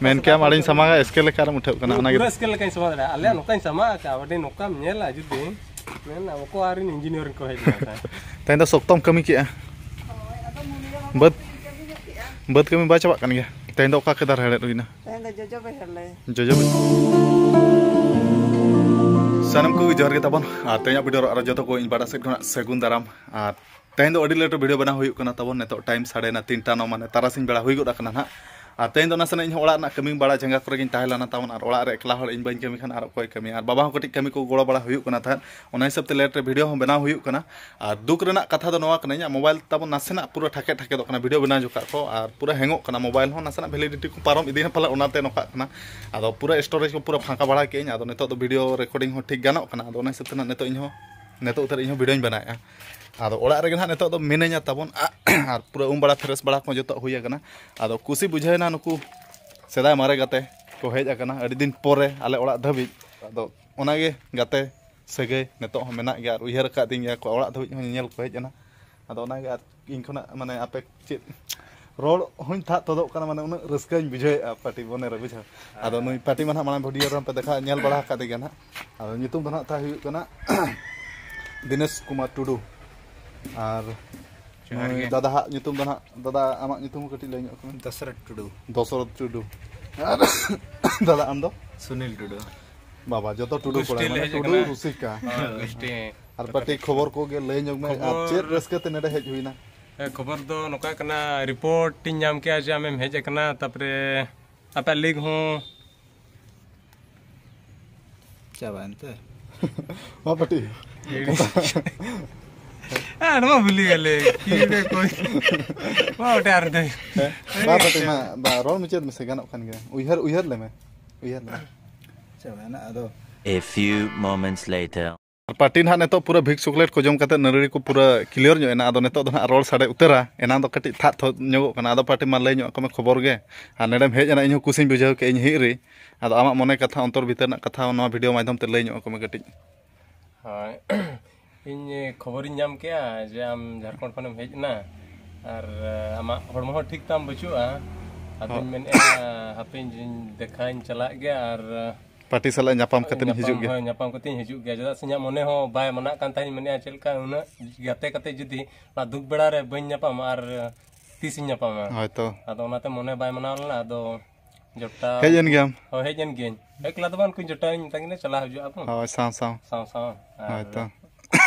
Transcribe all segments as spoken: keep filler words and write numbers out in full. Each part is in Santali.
ᱢᱮᱱ ᱠᱮᱭᱟᱢ ᱟᱹᱰᱤᱧ ᱥᱟᱢᱟᱝᱟ, ᱥᱠᱮᱞ ᱞᱮᱠᱟ ᱟᱨᱮᱢ ᱩᱴᱷᱟᱹᱜ ᱠᱟᱱᱟ, ᱚᱱᱟᱜᱮ᱾ ᱯᱩᱨᱟᱹ ᱥᱠᱮᱞ ᱞᱮᱠᱟᱧ ᱥᱟᱢᱟᱝ ᱫᱟᱲᱮᱭᱟᱜᱼᱟ᱾ ᱟᱞᱮᱭᱟᱜ ᱱᱚᱝᱠᱟᱧ ᱥᱟᱢᱟᱝ ᱟᱠᱟᱫᱼᱟ, ᱟᱹᱰᱤ ᱱᱚᱝᱠᱟᱢ ᱧᱮᱞᱟ ᱡᱩᱫᱤ, ᱢᱮᱱᱟ ᱚᱠᱚᱭ ᱟᱨ ᱤᱧ ᱤᱧᱡᱤᱱᱤᱭᱟᱨᱤᱝ ᱠᱚ ᱦᱮᱡ ᱞᱮᱱᱟ ᱛᱟᱦᱮᱸᱫ᱾ ᱛᱮᱦᱮᱧ ᱫᱚ ᱥᱚᱠᱛᱚᱢ ᱠᱟᱹᱢᱤ ᱠᱮᱜᱼᱟ᱾ ᱵᱟᱹᱫᱽ, ᱵᱟᱹᱫᱽ ᱠᱟᱹᱢᱤ ᱵᱟᱭ ᱪᱟᱵᱟᱜ ᱠᱟᱱ ᱜᱮᱭᱟ? ᱛᱮᱦᱮᱧ ᱫᱚ ᱚᱠᱟ ᱠᱮᱫᱟᱨ ᱦᱮᱲᱦᱮᱫ ᱦᱩᱭᱱᱟ? ᱛᱮᱦᱮᱧ ᱫᱚ ᱡᱚᱡᱚ ᱵᱟᱹᱭᱦᱟᱹᱲ ᱞᱮ᱾ ᱡᱚᱡᱚ ᱵᱟᱹᱭᱦᱟᱹᱲ᱾ ᱥᱟᱱᱟᱢ ᱠᱚᱜᱮ ᱡᱚᱦᱟᱨ ᱜᱮ ᱛᱟᱵᱚᱱ, ᱟᱨ ᱛᱮᱦᱮᱧᱟᱜ ᱵᱷᱤᱰᱤᱭᱳ ᱨᱮ ᱟᱨᱚ ᱡᱚᱛᱚ ᱠᱚ ᱤᱧ ᱵᱟᱰᱟ ᱥᱮᱫ ᱠᱷᱚᱱᱟᱜ ᱥᱟᱹᱜᱩᱱ ᱫᱟᱨᱟᱢ᱾ ᱟᱨ ᱛᱮᱦᱮᱧ ᱫᱚ ᱟᱹᱰᱤ ᱞᱮᱴ ᱨᱮ ᱵᱷᱤᱰᱤᱭᱳ ᱵᱮᱱᱟᱣ ᱦᱩᱭᱩᱜ ᱠᱟᱱᱟ ᱛᱟᱵᱚᱱ᱾ ᱱᱤᱛᱚᱜ ᱴᱟᱭᱤᱢ ᱥᱟᱲᱮ ᱱᱟ ᱛᱤᱱᱴᱟ, ᱱᱚ ᱢᱟᱱᱮ ᱛᱟᱨᱟᱥᱤᱧ ᱵᱮᱲᱟ ᱦᱩᱭ ᱜᱚᱫ ᱟᱠᱟᱱᱟ ᱱᱟᱦᱟᱜ᱾ ᱟᱨ ᱛᱮᱦᱮᱧ ᱫᱚ ᱱᱟᱥᱮᱱᱟᱜ ᱤᱧ ᱦᱚᱸ ᱚᱲᱟᱜ ᱨᱮᱱᱟᱜ ᱠᱟᱹᱢᱤ ᱵᱟᱲᱟ ᱡᱟᱸᱜᱟ ᱠᱚᱨᱮ ᱜᱤᱧ ᱛᱟᱦᱮᱸ ᱞᱮᱱᱟ ᱛᱟᱵᱚᱱ, ᱟᱨ ᱚᱲᱟᱜ ᱨᱮ ᱮᱠᱞᱟ ᱦᱚᱲ ᱤᱧ ᱵᱟᱹᱧ ᱠᱟᱹᱢᱤ ᱠᱷᱟᱱ ᱟᱨ ᱚᱠᱚᱭ ᱠᱟᱹᱢᱤᱭᱟ? ᱟᱨ ᱵᱟᱵᱟ ᱦᱚᱸ ᱠᱟᱹᱴᱤᱡ ᱠᱟᱹᱢᱤ ᱠᱚ ᱜᱚᱲᱚ ᱵᱟᱲᱟ ᱦᱩᱭᱩᱜ ᱠᱟᱱᱟ ᱛᱟᱦᱮᱸᱫ, ᱚᱱᱟ ᱦᱤᱥᱟᱹᱵ ᱛᱮ ᱞᱮᱴ ᱨᱮ ᱵᱷᱤᱰᱤᱭᱳ ᱦᱚᱸ ᱵᱮᱱᱟᱣ ᱦᱩᱭᱩᱜ ᱠᱟᱱᱟ᱾ ᱟᱨ ᱫᱩᱠ ᱨᱮᱱᱟᱜ ᱠᱟᱛᱷᱟ ᱫᱚ ᱱᱚᱣᱟ ᱠᱟᱱᱟ, ᱤᱧᱟᱹᱜ ᱢᱳᱵᱟᱭᱤᱞ ᱛᱟᱵᱚᱱ ᱱᱟᱥᱮᱱᱟᱜ ᱯᱩᱨᱟᱹ ᱴᱷᱟᱠᱮᱫ ᱴᱷᱟᱠᱮᱫᱚᱜ ᱠᱟᱱᱟ ᱵᱷᱤᱰᱤᱭᱳ ᱵᱮᱱᱟᱣ ᱡᱚᱠᱷᱟᱜ ᱠᱚ, ᱟᱨ ᱯᱩᱨᱟᱹ ᱦᱮᱝᱚᱜ ᱠᱟᱱᱟ ᱢᱳᱵᱟᱭᱤᱞ ᱦᱚᱸ, ᱱᱟᱥᱮᱱᱟᱜ ᱵᱷᱮᱞᱤᱰᱤᱴᱤ ᱠᱚ ᱯᱟᱨᱚᱢ ᱤᱫᱤᱭᱮᱱᱟ ᱯᱟᱞᱮ, ᱚᱱᱟᱛᱮ ᱱᱚᱝᱠᱟᱜ ᱠᱟᱱᱟ᱾ ᱟᱫᱚ ᱯᱩᱨᱟᱹ ᱥᱴᱳᱨᱮᱡᱽ ᱠᱚ ᱯᱩᱨᱟᱹ ᱯᱷᱟᱸᱠᱟ ᱵᱟᱲᱟ ᱠᱮᱫᱟᱹᱧ, ᱟᱫᱚ ᱱᱤᱛᱚᱜ ᱫᱚ ᱵᱷᱤᱰᱤᱭᱳ ᱨᱮᱠᱚᱨᱰᱤᱝ ᱦᱚᱸ ᱴᱷᱤᱠ ᱜᱟᱱᱚᱜ ᱠᱟᱱᱟ᱾ ᱟᱫᱚ ᱚᱱᱟ ᱦᱤᱥᱟᱹᱵ ᱛᱮ ᱱᱟᱜ ᱱᱤᱛᱚᱜ ᱤᱧ ᱦᱚᱸ, ᱱᱤᱛᱚᱜ ᱩᱛᱟᱹᱨ ᱤᱧ ᱦᱚᱸ ᱵᱷᱤᱰᱤᱭᱳᱧ ᱵᱮᱱᱟᱣᱮᱫᱼᱟ᱾ ᱟᱫᱚ ᱚᱲᱟᱜ ᱨᱮᱜᱮ ᱱᱟᱦᱟᱜ ᱱᱤᱛᱚᱜ ᱫᱚ ᱢᱤᱱᱟᱹᱧᱟ ᱛᱟᱵᱚᱱ᱾ ᱟᱨ ᱯᱩᱨᱟᱹ ᱩᱢ ᱵᱟᱲᱟ ᱯᱷᱨᱮᱥ ᱵᱟᱲᱟ ᱠᱚ ᱡᱚᱛᱚ ᱦᱩᱭ ᱟᱠᱟᱱᱟ᱾ ᱟᱫᱚ ᱠᱩᱥᱤ ᱵᱩᱡᱷᱟᱹᱣᱮᱱᱟ ᱱᱩᱠᱩ ᱥᱮᱫᱟᱭ ᱢᱟᱨᱮ ᱜᱟᱛᱮ ᱠᱚ ᱦᱮᱡ ᱟᱠᱟᱱᱟ ᱟᱹᱰᱤ ᱫᱤᱱ ᱯᱚᱨᱮ ᱟᱞᱮ ᱚᱲᱟᱜ ᱫᱷᱟᱹᱵᱤᱡ᱾ ᱟᱫᱚ ᱚᱱᱟᱜᱮ ᱜᱟᱛᱮ ᱥᱟᱹᱜᱟᱹᱭ ᱱᱤᱛᱚᱜ ᱦᱚᱸ ᱢᱮᱱᱟᱜ ᱜᱮᱭᱟ, ᱟᱨ ᱩᱭᱦᱟᱹᱨ ᱟᱠᱟᱫᱤᱧ ᱜᱮᱭᱟ ᱠᱚ, ᱚᱲᱟᱜ ᱫᱷᱟᱹᱵᱤᱡ ᱦᱚᱸ ᱧᱮᱧᱮᱞ ᱠᱚ ᱦᱮᱡ ᱮᱱᱟ᱾ ᱟᱫᱚ ᱚᱱᱟᱜᱮ ᱟᱨ ᱤᱧ ᱠᱷᱚᱱᱟᱜ ᱢᱟᱱᱮ ᱟᱯᱮ ᱪᱮᱫ ᱨᱚᱲ ᱦᱚᱸᱧ ᱛᱷᱟᱫ ᱛᱚᱫᱚᱜ ᱠᱟᱱᱟ, ᱢᱟᱱᱮ ᱩᱱᱟᱹᱜ ᱨᱟᱹᱥᱠᱟᱹᱧ ᱵᱩᱡᱷᱟᱹᱣᱮᱫᱼᱟ ᱯᱟᱴᱤ ᱢᱚᱱᱮ ᱨᱮ, ᱵᱩᱡᱷᱟᱹᱣ᱾ ᱟᱫᱚ ᱱᱩᱭ ᱯᱟᱴᱤ ᱢᱟ ᱱᱟᱦᱟᱜ ᱢᱟᱲᱟᱝ ᱵᱷᱤᱰᱤᱭᱳ ᱨᱮᱦᱚᱸ ᱯᱮ ᱫᱮᱠᱷᱟ ᱧᱮᱞ ᱵᱟᱲᱟ ᱟᱠᱟᱫᱮ ᱜᱮᱭᱟ ᱱᱟᱦᱟᱜ᱾ ᱟᱫᱚ ᱧᱩᱛᱩᱢ ᱫᱚ ᱱᱟᱦᱟᱜ ᱛᱟᱭ ᱦᱩᱭᱩᱜ ᱠᱟᱱᱟ ᱫᱤᱱᱮᱥ ᱠᱩᱢᱟᱨ ᱴᱩᱰᱩ᱾ ᱟᱨ ᱡᱚᱦᱟᱨ ᱱᱩᱭ ᱜᱮ᱾ ᱫᱟᱫᱟ ᱦᱟᱜ ᱧᱩᱛᱩᱢ ᱫᱚ ᱱᱟᱦᱟᱜ, ᱫᱟᱫᱟ ᱟᱢᱟᱜ ᱧᱩᱛᱩᱢ ᱦᱚᱸ ᱠᱟᱹᱴᱤᱡ ᱞᱟᱹᱭ ᱧᱚᱜ ᱠᱟᱱᱟ᱾ ᱫᱚᱥᱚᱨᱚᱛᱷ ᱴᱩᱰᱩ᱾ ᱫᱚᱥᱚᱨᱚᱛᱷ ᱴᱩᱰᱩ᱾ ᱟᱨ ᱫᱟᱫᱟ ᱟᱢ ᱫᱚ? ᱥᱩᱱᱤᱞ ᱴᱩᱰᱩ᱾ ᱵᱟᱵᱟ, ᱡᱚᱛᱚ ᱴᱩᱰᱩ ᱜᱩᱥᱴᱤ ᱠᱚᱲᱟ, ᱞᱮ ᱢᱟᱱᱮ ᱦᱮᱡ ᱴᱩᱰᱩ ᱟᱠᱟᱱᱟ᱾ ᱨᱩᱥᱤᱠᱟ᱾ ᱦᱮᱸ, ᱜᱩᱥᱴᱤ᱾ ᱟᱨ ᱯᱟᱴᱤ ᱠᱷᱚᱵᱚᱨ ᱠᱚᱜᱮ ᱞᱟᱹᱭ ᱧᱚᱜ ᱢᱮ, ᱟᱨ ᱠᱷᱚᱵᱚᱨ ᱪᱮᱫ ᱨᱟᱹᱥᱠᱟᱹ ᱛᱮ ᱱᱚᱰᱮ ᱦᱮᱡ ᱦᱩᱭᱱᱟ? ᱦᱮᱸ, ᱠᱷᱚᱵᱚᱨ ᱫᱚ ᱱᱚᱝᱠᱟ ᱠᱟᱱᱟ, ᱨᱤᱯᱳᱨᱴ ᱤᱧ ᱧᱟᱢ ᱠᱮᱜᱼᱟ ᱡᱮ ᱟᱢᱮᱢ ᱦᱮᱡ ᱟᱠᱟᱱᱟ, ᱛᱟᱯᱚᱨᱮ ᱟᱯᱮᱭᱟᱜ ᱞᱤᱜᱽ ᱦᱚᱸ ᱪᱟᱵᱟᱭᱮᱱ ᱛᱮ? ᱢᱟ ᱯᱟᱴᱤ᱾ ᱟᱨ ᱱᱚᱣᱟ ᱵᱷᱩᱞᱤ ᱜᱮᱞᱮ, ᱠᱤ ᱨᱮ ᱠᱚᱭ? ᱢᱟ ᱚᱴᱮ ᱟᱨ ᱫᱮ᱾ ᱦᱮᱸ? ᱵᱟ ᱯᱟᱴᱤ ᱢᱟ, ᱵᱟ, ᱨᱚᱲ ᱢᱩᱪᱟᱹᱫ ᱢᱮᱥᱮ, ᱜᱟᱱᱚᱜ ᱠᱟᱱ ᱜᱮᱭᱟ᱾ ᱩᱭᱦᱟᱹᱨ, ᱩᱭᱦᱟᱹᱨ ᱞᱮᱢᱮ, ᱩᱭᱦᱟᱹᱨ ᱞᱮᱢᱮ᱾ ᱪᱟᱵᱟᱭᱮᱱᱟ ᱟᱫᱚ᱾ A few moments later. ᱟᱨ ᱯᱟᱴᱤ ᱱᱟᱦᱟᱜ ᱱᱤᱛᱚᱜ ᱯᱩᱨᱟᱹ ᱵᱷᱤᱠ ᱪᱚᱠᱞᱮᱴ ᱠᱚ ᱡᱚᱢ ᱠᱟᱛᱮ ᱱᱟᱹᱲᱤ ᱠᱚ ᱯᱩᱨᱟᱹ ᱠᱞᱤᱭᱟᱨ ᱧᱚᱜ ᱮᱱᱟ᱾ ᱟᱫᱚ ᱱᱤᱛᱚᱜ ᱫᱚ ᱱᱟᱦᱟᱜ ᱨᱚᱲ ᱥᱟᱰᱮ ᱩᱛᱟᱹᱨᱟ, ᱮᱱᱟᱝ ᱫᱚ ᱠᱟᱹᱴᱤᱡ ᱛᱷᱟᱫ ᱛᱷᱚᱫ ᱧᱚᱜᱚᱜ ᱠᱟᱱᱟ᱾ ᱟᱫᱚ ᱯᱟᱴᱤ ᱢᱟ ᱞᱟᱹᱭ ᱧᱚᱜ ᱟᱠᱚ ᱢᱮ ᱠᱷᱚᱵᱚᱨ ᱜᱮ, ᱟᱨ ᱱᱚᱰᱮᱢ ᱦᱮᱡ ᱮᱱᱟ, ᱤᱧ ᱦᱚᱸ ᱠᱩᱥᱤᱧ ᱵᱩᱡᱷᱟᱹᱣ ᱠᱮᱫ ᱤᱧ ᱦᱮᱡ ᱨᱮ᱾ ᱟᱫᱚ ᱟᱢᱟᱜ ᱢᱚᱱᱮ ᱠᱟᱛᱷᱟ, ᱚᱱᱛᱚᱨ ᱵᱷᱤᱛᱟᱹᱨ ᱨᱮᱱᱟᱜ ᱠᱟᱛᱷᱟ ᱱᱚᱣᱟ ᱵᱷᱤᱰᱤᱭᱳ ᱢᱟᱫᱽᱫᱷᱚᱢ ᱛᱮ ᱞᱟᱹᱭ ᱧᱚᱜ ᱟᱠᱚ ᱢᱮ ᱠᱟᱹᱴᱤᱡ᱾ ᱦᱳᱭ, ᱤᱧ ᱠᱷᱚᱵᱚᱨᱤᱧ ᱧᱟᱢ ᱠᱮᱜᱼᱟ ᱡᱮ ᱟᱢ ᱡᱷᱟᱲᱠᱷᱚᱸᱰ ᱠᱷᱚᱱᱮᱢ ᱦᱮᱡ ᱮᱱᱟ, ᱟᱨ ᱟᱢᱟᱜ ᱦᱚᱲᱢᱚ ᱦᱚᱸ ᱴᱷᱤᱠ ᱛᱟᱢ ᱵᱟᱹᱪᱩᱜᱼᱟ, ᱟᱫᱚᱧ ᱢᱮᱱᱮᱫᱼᱟ, ᱦᱟᱯᱮᱧ ᱫᱮᱠᱷᱟᱧ ᱪᱟᱞᱟᱜ ᱜᱮᱭᱟ ᱟᱨ ᱯᱟᱨᱴᱤ ᱥᱟᱞᱟᱜ ᱧᱟᱯᱟᱢ ᱠᱟᱛᱮᱧ ᱧᱟᱯᱟᱢ, ᱦᱤᱡᱩᱜ ᱜᱮᱭᱟ᱾ ᱦᱳᱭ, ᱧᱟᱯᱟᱢ ᱠᱟᱛᱮᱧ ᱦᱤᱡᱩᱜ ᱜᱮᱭᱟ᱾ ᱪᱮᱫᱟᱜ ᱥᱮ ᱤᱧᱟᱹᱜ ᱢᱚᱱᱮ ᱦᱚᱸ ᱵᱟᱭ ᱢᱟᱱᱟᱜ ᱠᱟᱱ ᱛᱟᱦᱮᱸᱫ, ᱢᱮᱱᱮᱫᱼᱟ, ᱪᱮᱫ ᱞᱮᱠᱟ ᱩᱱᱟᱹᱜ ᱜᱟᱛᱮ ᱠᱟᱛᱮ ᱡᱩᱫᱤ ᱚᱱᱟ ᱫᱩᱠ ᱵᱮᱲᱟ ᱨᱮ ᱵᱟᱹᱧ ᱧᱟᱯᱟᱢᱟ ᱟᱨ ᱛᱤᱥᱤᱧ ᱧᱟᱯᱟᱢᱟ? ᱦᱳᱭ ᱛᱚ᱾ ᱟᱫᱚ ᱚᱱᱟᱛᱮ ᱢᱚᱱᱮ ᱵᱟᱭ ᱢᱟᱱᱟᱣ ᱞᱮᱱᱟ᱾ ᱟᱫᱚ ᱡᱚᱴᱟᱣ ᱦᱮᱡ ᱮᱱ ᱜᱮᱭᱟᱢ? ᱦᱳᱭ, ᱦᱮᱡ ᱮᱱ ᱜᱤᱭᱟᱹᱧ᱾ ᱮᱠᱞᱟ ᱫᱚ ᱵᱟᱝ, ᱩᱱᱠᱩᱧ ᱡᱚᱴᱟᱣᱤᱧ ᱢᱮᱛᱟ ᱠᱤᱱᱟ, ᱪᱟᱞᱟᱣ ᱦᱤᱡᱩᱜ ᱟᱵᱚᱱ᱾ ᱦᱳᱭ, ᱥᱟᱶ ᱥᱟᱶ᱾ ᱥᱟᱶ ᱥᱟᱶ᱾ ᱟᱨ ᱦᱳᱭ ᱛᱚ᱾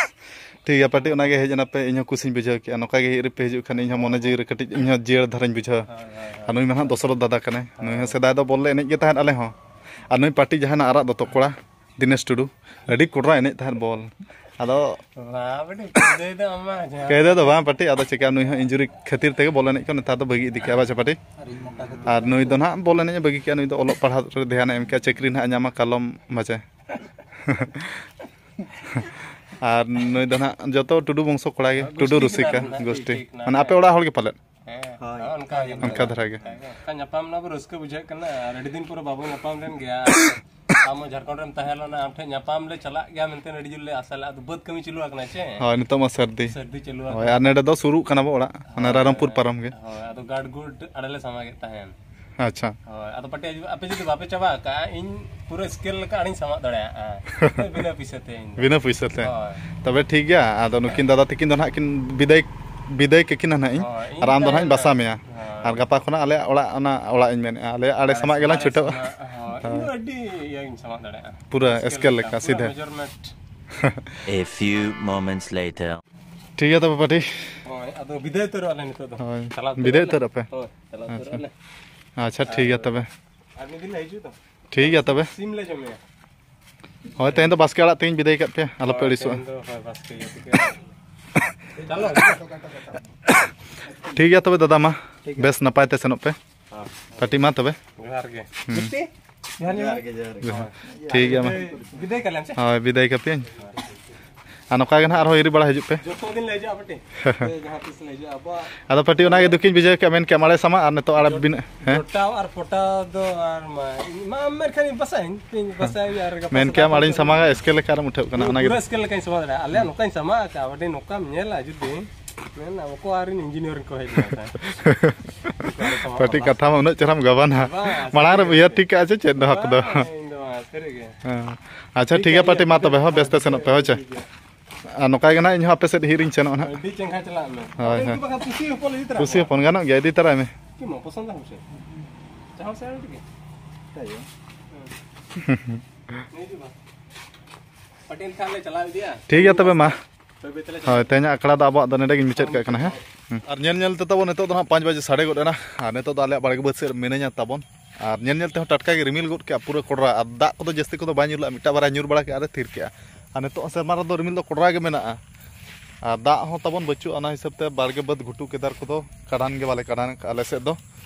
ᱴᱷᱤᱠ ᱜᱮᱭᱟ ᱯᱟᱴᱤ, ᱚᱱᱟᱜᱮ ᱦᱮᱡ ᱮᱱᱟᱯᱮ, ᱤᱧ ᱦᱚᱸ ᱠᱩᱥᱤᱧ ᱵᱩᱡᱷᱟᱹᱣ ᱠᱮᱜᱼᱟ᱾ ᱱᱚᱝᱠᱟ ᱜᱮ ᱦᱮᱡ ᱨᱮᱯᱮ ᱦᱤᱡᱩᱜ ᱠᱷᱟᱱ ᱤᱧ ᱦᱚᱸ ᱢᱚᱱᱮ ᱡᱤᱣᱤ ᱨᱮ ᱠᱟᱹᱴᱤᱡ ᱤᱧ ᱦᱚᱸ ᱡᱤᱭᱟᱹᱲ ᱫᱷᱟᱨᱟᱧ ᱵᱩᱡᱷᱟᱹᱣᱟ᱾ ᱦᱳᱭ, ᱦᱳᱭ, ᱦᱳᱭ᱾ ᱟᱨ ᱱᱩᱭ ᱢᱟ ᱱᱟᱦᱟᱜ ᱫᱚᱥᱨᱚᱛᱷ ᱫᱟᱫᱟ ᱠᱟᱱᱟᱭ᱾ ᱱᱩᱭ ᱦᱚᱸ ᱦᱳᱭ᱾ ᱥᱮᱫᱟᱭ ᱫᱚ ᱵᱚᱞ ᱞᱮ ᱮᱱᱮᱡ ᱜᱮ ᱛᱟᱦᱮᱸᱫ ᱟᱞᱮ ᱦᱚᱸ᱾ ᱟᱨ ᱱᱩᱭ ᱯᱟᱴᱤ ᱡᱟᱦᱟᱸᱭ ᱱᱟᱜ ᱟᱨᱟᱜ ᱫᱚᱛᱚ ᱠᱚᱲᱟ, ᱫᱤᱱᱮᱥ ᱴᱩᱰᱩ, ᱟᱹᱰᱤ ᱠᱚᱰᱨᱟ ᱮᱱᱮᱡ ᱛᱟᱦᱮᱸᱫ ᱵᱚᱞ᱾ ᱟᱫᱚ ᱵᱟᱵᱟ ᱵᱮᱴᱤ, ᱠᱩᱲᱤ ᱫᱚ ᱟᱢ ᱢᱟ ᱡᱟᱦᱟᱸ ᱠᱟᱹᱭᱫᱟᱹ ᱫᱚ ᱵᱟᱝ ᱯᱟᱴᱤ, ᱟᱫᱚ ᱪᱮᱠᱟ ᱱᱩᱭ ᱦᱚᱸ ᱤᱱᱡᱩᱨᱤ ᱠᱷᱟᱹᱛᱤᱨ ᱛᱮᱜᱮ ᱵᱚᱞ ᱮᱱᱮᱡ ᱠᱚ ᱱᱮᱛᱟᱨ ᱫᱚ ᱵᱟᱹᱜᱤ ᱤᱫᱤ ᱠᱮᱜᱼᱟ, ᱵᱟᱪᱮ ᱯᱟᱴᱤ? ᱟᱨ ᱱᱩᱭ ᱫᱚ ᱱᱟᱦᱟᱜ ᱵᱚᱞ ᱮᱱᱮᱡ ᱮ ᱵᱟᱹᱜᱤ ᱠᱮᱜᱼᱟ, ᱱᱩᱭ ᱫᱚ ᱚᱞᱚᱜ ᱯᱟᱲᱦᱟᱜ ᱨᱮ ᱫᱷᱮᱭᱟᱱᱮ ᱮᱢ ᱠᱮᱜᱼᱟ, ᱪᱟᱹᱠᱨᱤ ᱱᱟᱦᱟᱜ ᱮ ᱧᱟᱢᱟ ᱠᱟᱞᱚᱢ, ᱵᱟᱪᱮ? ᱟᱨ ᱱᱩᱭ ᱫᱚ ᱱᱟᱦᱟᱜ ᱡᱚᱛᱚ ᱴᱩᱰᱩ ᱵᱚᱝᱥᱚ ᱠᱚᱲᱟ ᱜᱮ, ᱦᱳᱭ, ᱴᱩᱰᱩ ᱜᱩᱥᱴᱤ ᱨᱩᱥᱤᱠᱟ ᱠᱟᱱᱟ ᱱᱟᱦᱟᱜ, ᱜᱩᱥᱴᱤ᱾ ᱴᱷᱤᱠ, ᱴᱷᱤᱠ, ᱢᱟᱱᱮ ᱟᱯᱮ ᱚᱲᱟᱜ ᱦᱚᱲ ᱜᱮ ᱯᱟᱞᱮᱫ? ᱦᱮᱸ, ᱦᱳᱭ, ᱦᱳᱭ, ᱚᱱᱠᱟ ᱜᱮ᱾ ᱚᱱᱠᱟ ᱫᱷᱟᱨᱟ ᱜᱮ᱾ ᱦᱮᱸ, ᱚᱱᱠᱟ ᱧᱟᱯᱟᱢ ᱱᱟ ᱵᱚ, ᱨᱟᱹᱥᱠᱟᱹ ᱵᱩᱡᱷᱟᱹᱜ ᱠᱟᱱᱟ᱾ ᱟᱨ ᱟᱹᱰᱤ ᱫᱤᱱ ᱯᱚᱨᱮ ᱵᱟᱵᱚ ᱧᱟᱯᱟᱢ ᱞᱮᱱ ᱜᱮᱭᱟ᱾ ᱟᱢ ᱦᱚᱸ ᱡᱷᱟᱲᱠᱷᱚᱸᱰ ᱨᱮᱢ ᱛᱟᱦᱮᱸ ᱞᱮᱱᱟ, ᱟᱢ ᱴᱷᱮᱱ ᱧᱟᱯᱟᱢ ᱞᱮ ᱪᱟᱞᱟᱜ ᱜᱮᱭᱟ ᱢᱮᱱᱛᱮ ᱟᱹᱰᱤ ᱡᱳᱨ ᱞᱮ ᱟᱥᱟ ᱞᱮᱫᱼᱟ᱾ ᱟᱫᱚ ᱵᱟᱹᱫᱽ ᱠᱟᱹᱢᱤ ᱪᱟᱹᱞᱩ ᱟᱠᱟᱱᱟ ᱪᱮ? ᱦᱳᱭ, ᱱᱤᱛᱚᱜ ᱢᱟ ᱥᱟᱹᱨᱫᱤ᱾ ᱥᱟᱹᱨᱫᱤ ᱪᱟᱹᱞᱩ ᱦᱳᱭ, ᱟᱠᱟᱱᱟ᱾ ᱟᱨ ᱱᱚᱰᱮ ᱫᱚ ᱥᱩᱨᱩᱜ ᱠᱟᱱᱟ ᱵᱚ ᱚᱲᱟᱜ, ᱚᱱᱟ ᱦᱳᱭ, ᱨᱟᱭᱨᱚᱝᱯᱩᱨ ᱯᱟᱨᱚᱢ ᱜᱮ᱾ ᱦᱳᱭ, ᱟᱫᱚ ᱜᱟᱰ ᱜᱩᱰ ᱟᱲᱮ ᱞᱮ ᱥᱟᱢᱟᱜᱮᱫ ᱛᱟᱦᱮᱱ᱾ ᱟᱪᱪᱷᱟ᱾ ᱦᱳᱭ, ᱟᱫᱚ ᱯᱟᱴᱤ, ᱟᱯᱮ ᱡᱩᱫᱤ ᱵᱟᱯᱮ ᱪᱟᱵᱟ ᱟᱠᱟᱜᱼᱟ, ᱤᱧ ᱯᱩᱨᱟᱹ ᱥᱠᱮᱞ ᱞᱮᱠᱟ ᱟᱲᱮᱧ ᱥᱟᱢᱟᱜ ᱫᱟᱲᱮᱭᱟᱜᱼᱟ᱾ ᱵᱤᱱᱟᱹ ᱯᱩᱭᱥᱟᱹ ᱛᱮ ᱤᱧ ᱫᱚ᱾ ᱵᱤᱱᱟᱹ ᱯᱩᱭᱥᱟᱹ ᱛᱮ? ᱦᱳᱭ᱾ ᱛᱚᱵᱮ ᱴᱷᱤᱠ ᱜᱮᱭᱟ, ᱟᱫᱚ ᱱᱩᱠᱤᱱ ᱫᱟᱫᱟ ᱛᱟᱹᱠᱤᱱ ᱫᱚ ᱱᱟᱦᱟᱜ ᱠᱤᱱ ᱵᱤᱫᱟᱹᱭ, ᱵᱤᱫᱟᱹᱭ ᱠᱟᱹᱠᱤᱱᱟ ᱱᱟᱦᱟᱜ ᱤᱧ, ᱦᱳᱭ, ᱤᱧ ᱟᱨ ᱟᱢ ᱫᱚ ᱱᱟᱦᱟᱜ ᱤᱧ ᱛᱟᱦᱮᱱᱟ᱾ ᱵᱟᱥᱟ ᱢᱮᱭᱟ᱾ ᱦᱳᱭ᱾ ᱟᱨ ᱜᱟᱯᱟ ᱠᱷᱚᱱᱟᱜ ᱟᱞᱮᱭᱟᱜ ᱚᱲᱟᱜ, ᱚᱱᱟ ᱚᱲᱟᱜ ᱤᱧ ᱢᱮᱱᱮᱫᱼᱟ, ᱟᱞᱮᱭᱟᱜ ᱟᱲᱮ ᱟᱲᱮ ᱥᱟᱢᱟᱜ ᱜᱮᱞᱟᱝ ᱟᱲᱮ ᱪᱷᱩᱴᱟᱹᱜᱼᱟ᱾ ᱥᱟᱢᱟᱜ, ᱦᱳᱭ᱾ ᱤᱧ ᱫᱚ ᱟᱹᱰᱤ ᱤᱭᱟᱹᱧ ᱥᱟᱢᱟᱜ ᱫᱟᱲᱮᱭᱟᱜᱼᱟ᱾ ᱯᱩᱨᱟᱹ ᱥᱠᱮᱞ ᱥᱠᱮᱞ ᱞᱮᱠᱟ, ᱞᱮᱠᱟ, ᱯᱩᱨᱟᱹ ᱥᱤᱫᱷᱟᱹ᱾ Measurement᱾ A few moments later. ᱴᱷᱤᱠ ᱜᱮᱭᱟ ᱛᱚᱵᱮ ᱯᱟᱴᱤ᱾ ᱦᱳᱭ, ᱟᱫᱚ ᱵᱤᱫᱟᱹᱭ ᱩᱛᱟᱹᱨᱚᱜ ᱟᱞᱮ ᱱᱤᱛᱚᱜ ᱫᱚ᱾ ᱦᱳᱭ, ᱪᱟᱞᱟᱣ ᱵᱤᱫᱟᱹᱭ ᱩᱛᱟᱹᱨᱚᱜ ᱩᱛᱟᱹᱨ ᱟᱞᱮ᱾ ᱟᱯᱮ? ᱦᱳᱭ, ᱪᱟᱞᱟᱣ ᱩᱛᱟᱹᱨᱚᱜ ᱟᱪᱪᱷᱟ᱾ ᱟᱞᱮ᱾ ᱟᱪᱪᱷᱟ, ᱴᱷᱤᱠ ᱜᱮᱭᱟ ᱛᱚᱵᱮ᱾ ᱟᱨ ᱢᱤᱫ ᱫᱤᱱ ᱞᱮ ᱦᱤᱡᱩᱜ ᱫᱚ᱾ ᱴᱷᱤᱠ ᱜᱮᱭᱟ ᱛᱚᱵᱮ᱾ ᱥᱤᱢ ᱞᱮ ᱡᱚᱢᱮᱭᱟ᱾ ᱦᱳᱭ, ᱛᱮᱦᱮᱧ ᱫᱚ ᱵᱟᱥᱠᱮ ᱟᱲᱟᱜ ᱛᱮᱜᱮᱧ ᱵᱤᱫᱟᱹᱭ ᱠᱟᱜ ᱯᱮᱭᱟ, ᱟᱞᱚᱯᱮ ᱦᱳᱭ, ᱟᱹᱲᱤᱥᱚᱜᱼᱟ᱾ ᱛᱮᱦᱮᱧ ᱫᱚ, ᱦᱳᱭ, ᱵᱟᱥᱠᱮ ᱤᱭᱟᱹ ᱛᱮᱜᱮ᱾ ᱪᱟᱞᱟᱜ ᱦᱩᱭᱩᱜᱼᱟ᱾ ᱴᱷᱤᱠ ᱜᱮᱭᱟ ᱛᱚᱵᱮ ᱫᱟᱫᱟ, ᱢᱟ ᱴᱷᱤᱠ ᱜᱮᱭᱟ᱾ ᱵᱮᱥ ᱱᱟᱯᱟᱭ ᱛᱮ ᱥᱮᱱᱚᱜ ᱯᱮ᱾ ᱦᱳᱭ᱾ ᱯᱟᱴᱤ ᱢᱟ ᱛᱚᱵᱮ᱾ ᱡᱚᱦᱟᱨ ᱜᱮ᱾ ᱦᱩᱸ᱾ ᱡᱚᱦᱟᱨ ᱜᱮ, ᱡᱚᱦᱟᱨ ᱜᱮ᱾ ᱡᱚᱦᱟᱨ᱾ ᱴᱷᱤᱠ ᱜᱮᱭᱟ, ᱢᱟ᱾ ᱵᱤᱫᱟᱹᱭ, ᱵᱤᱫᱟᱹᱭ ᱠᱟᱞᱮᱢ ᱥᱮ? ᱦᱳᱭ, ᱵᱤᱫᱟᱹᱭ ᱠᱟᱯᱮᱭᱟᱹᱧ᱾ ᱟᱨ ᱱᱚᱝᱠᱟ ᱜᱮ ᱱᱟᱦᱟᱜ ᱟᱨᱦᱚᱸ ᱦᱤᱨᱤ ᱵᱟᱲᱟ ᱦᱤᱡᱩᱜ ᱯᱮ᱾ ᱡᱚᱛᱚ ᱫᱤᱱ ᱞᱮ ᱦᱤᱡᱩᱜᱼᱟ ᱯᱟᱴᱤ᱾ ᱡᱟᱦᱟᱸ ᱛᱤᱥ ᱞᱮ ᱦᱤᱡᱩᱜᱼᱟ ᱟᱵᱚᱣᱟᱜ᱾ ᱟᱫᱚ ᱯᱟᱴᱤ ᱚᱱᱟ ᱜᱮ ᱫᱩᱠᱤᱧ ᱵᱩᱡᱷᱟᱹᱣ ᱠᱮᱜᱼᱟ, ᱢᱮᱱ ᱠᱮᱜᱼᱟᱢ ᱟᱲᱮ ᱥᱟᱢᱟᱜ ᱟᱨ ᱱᱤᱛᱚᱜ ᱟᱲᱮ ᱵᱤᱱ-, ᱦᱮᱸ? ᱡᱚᱴᱟᱣ ᱟᱨ ᱯᱚᱴᱟᱣ ᱫᱚ ᱟᱨ ᱢᱟ, ᱤᱧ ᱢᱟ ᱟᱢ ᱢᱮᱱ ᱠᱷᱟᱱ ᱵᱟᱥᱟᱧ, ᱛᱮᱦᱮᱧ ᱵᱟᱥᱟᱭ ᱦᱩᱭᱩᱜᱼᱟ ᱟᱨ ᱜᱟᱯᱟ ᱢᱮᱱ ᱥᱮᱛᱟᱜ ᱠᱮᱜᱼᱟᱢ ᱟᱲᱮᱧ ᱥᱮᱛᱟᱜ ᱥᱟᱢᱟᱜᱟ, ᱮᱥᱠᱮ ᱞᱮᱠᱟ ᱟᱨᱮᱢ ᱩᱴᱷᱟᱹᱜ ᱠᱟᱱᱟ, ᱚᱱᱟ ᱜᱮ᱾ ᱯᱩᱨᱟᱹ ᱮᱥᱠᱮ ᱞᱮᱠᱟᱧ ᱥᱟᱢᱟᱜ ᱫᱟᱲᱮᱭᱟᱜᱼᱟ᱾ ᱟᱞᱮᱭᱟᱜ ᱱᱚᱝᱠᱟᱧ ᱥᱟᱢᱟᱜ ᱟᱠᱟᱫᱼᱟ, ᱟᱹᱰᱤ ᱱᱚᱝᱠᱟᱢ ᱧᱮᱞᱟ ᱡᱩᱫᱤ᱾ ᱢᱮᱱ ᱫᱟ ᱵᱟᱠᱚ ᱟᱨ ᱤᱧ ᱤᱧᱡᱤᱱᱤᱭᱟᱨ ᱠᱚ ᱦᱮᱡ ᱞᱮᱱᱟ ᱛᱟᱭ᱾ ᱯᱟᱹᱴᱤ ᱠᱟᱛᱷᱟ ᱢᱟ ᱩᱱᱟᱹᱜ ᱪᱮᱦᱨᱟᱢ ᱜᱟᱵᱟᱱᱟ᱾ ᱵᱟᱝ, ᱢᱟᱲᱟᱝ ᱨᱮᱢ ᱩᱭᱦᱟᱹᱨ ᱴᱷᱤᱠ ᱠᱟᱜᱼᱟ ᱪᱮ ᱪᱮᱫ ᱫᱚ ᱦᱟᱸᱜ ᱫᱚ? ᱵᱟᱝ, ᱤᱧ ᱫᱚ ᱵᱟᱝ, ᱥᱟᱹᱨᱤ ᱜᱮ᱾ ᱦᱮᱸ᱾ ᱟᱪᱪᱷᱟ, ᱴᱷᱤᱠ ᱴᱷᱤᱠ ᱜᱮᱭᱟ, ᱜᱮᱭᱟ, ᱯᱟᱹᱴᱤ, ᱢᱟ ᱛᱚᱵᱮ, ᱦᱚᱸ, ᱵᱮᱥ ᱛᱮ ᱥᱮᱱᱚᱜ ᱯᱮ, ᱦᱳᱭ ᱪᱮ? ᱴᱷᱤᱠ ᱜᱮᱭᱟ᱾ ᱟᱨ ᱱᱚᱝᱠᱟ ᱜᱮ ᱱᱟᱦᱟᱜ ᱤᱧ ᱦᱚᱸ ᱟᱯᱮ ᱥᱮᱫ ᱦᱤᱨᱤᱧ ᱥᱮᱱᱚᱜᱼᱟ ᱱᱟᱦᱟᱜ᱾ ᱟᱹᱰᱤ ᱪᱮᱦᱨᱟ ᱪᱟᱞᱟᱜ ᱢᱮ᱾ ᱦᱳᱭ, ᱦᱳᱭ᱾ ᱤᱫᱤ ᱵᱟᱠᱷᱟᱱ ᱯᱩᱥᱤ ᱦᱚᱯᱚᱱ ᱤᱫᱤ ᱛᱚᱨᱟ ᱯᱩᱥᱤ ᱠᱚᱣᱟ᱾ ᱦᱚᱯᱚᱱ ᱜᱟᱱᱚᱜ ᱜᱮᱭᱟ, ᱤᱫᱤ ᱛᱟᱨᱟᱭ ᱢᱮ᱾ ᱪᱮᱫ ᱢᱟ ᱯᱚᱥᱚᱸᱫ ᱫᱟ ᱦᱮᱸᱥᱮ? ᱡᱟᱦᱟᱸ ᱥᱮᱫ ᱨᱮᱜᱮ᱾ ᱛᱟᱭ ᱜᱮ᱾ ᱦᱮᱸ᱾ ᱯᱟᱴᱮᱞ ᱠᱷᱟᱱ ᱞᱮ ᱪᱟᱞᱟᱣ ᱤᱫᱤᱭᱟ᱾ ᱴᱷᱤᱠ ᱜᱮᱭᱟ ᱛᱚᱵᱮ ᱢᱟ᱾ ᱦᱳᱭ, ᱛᱮᱦᱮᱧᱟᱜ ᱟᱠᱷᱲᱟ ᱫᱚ ᱟᱵᱚᱣᱟᱜ ᱫᱚ ᱱᱚᱸᱰᱮ ᱜᱤᱧ ᱢᱩᱪᱟᱹᱫ ᱠᱟᱜ ᱠᱟᱱᱟ, ᱦᱮᱸ᱾ ᱦᱩᱸ᱾ ᱟᱨ ᱧᱮᱞ ᱧᱮᱞ ᱛᱮ ᱛᱟᱵᱚᱱ ᱱᱤᱛᱚᱜ ᱫᱚ ᱱᱟᱦᱟᱜ ᱯᱟᱸᱪ ᱵᱟᱡᱮ ᱥᱟᱰᱮ ᱜᱚᱫ ᱮᱱᱟ, ᱟᱨ ᱱᱤᱛᱚᱜ ᱫᱚ ᱟᱞᱮᱭᱟᱜ ᱵᱟᱲᱜᱮ ᱵᱟᱹᱫᱽ ᱥᱮᱫ ᱨᱮ ᱢᱤᱱᱟᱹᱧᱟ ᱛᱟᱵᱚᱱ᱾ ᱟᱨ ᱧᱮᱞ ᱧᱮᱞ ᱛᱮᱦᱚᱸ ᱴᱟᱴᱠᱟ ᱜᱮ ᱨᱤᱢᱤᱞ ᱜᱚᱫ ᱠᱮᱜᱼᱟ, ᱯᱩᱨᱟᱹ ᱠᱚᱰᱨᱟ, ᱟᱨ ᱫᱟᱜ ᱠᱚᱫᱚ ᱡᱟᱹᱥᱛᱤ ᱠᱚᱫᱚ ᱵᱟᱭ ᱧᱩᱨ ᱞᱮᱜᱼᱟ, ᱢᱤᱫᱴᱟᱝ ᱵᱟᱨᱭᱟ ᱧᱩᱨ ᱵᱟᱲᱟ ᱠᱮᱜᱼᱟ, ᱟᱨᱮ ᱛᱷᱤᱨ ᱠᱮᱜᱼᱟ᱾ ᱟᱨ ᱱᱤᱛᱚᱜ ᱦᱚᱸ ᱥᱮᱨᱢᱟ ᱨᱮᱫᱚ ᱨᱤᱢᱤᱞ ᱫᱚ ᱠᱚᱰᱨᱟ ᱜᱮ ᱢᱮᱱᱟᱜᱼᱟ, ᱟᱨ ᱫᱟᱜ ᱦᱚᱸ ᱛᱟᱵᱚᱱ ᱵᱟᱹᱪᱩᱜᱼᱟ᱾ ᱚᱱᱟ ᱦᱤᱥᱟᱹᱵ ᱛᱮ ᱵᱟᱲᱜᱮ ᱵᱟᱹᱫᱽ ᱜᱷᱩᱴᱩ ᱠᱮᱫᱟᱨ ᱠᱚᱫᱚ ᱠᱟᱰᱟᱱ ᱜᱮ ᱵᱟᱞᱮ ᱠᱟᱰᱟᱱ ᱠᱟᱜᱼᱟ ᱟᱞᱮ ᱥᱮᱫ ᱫᱚ᱾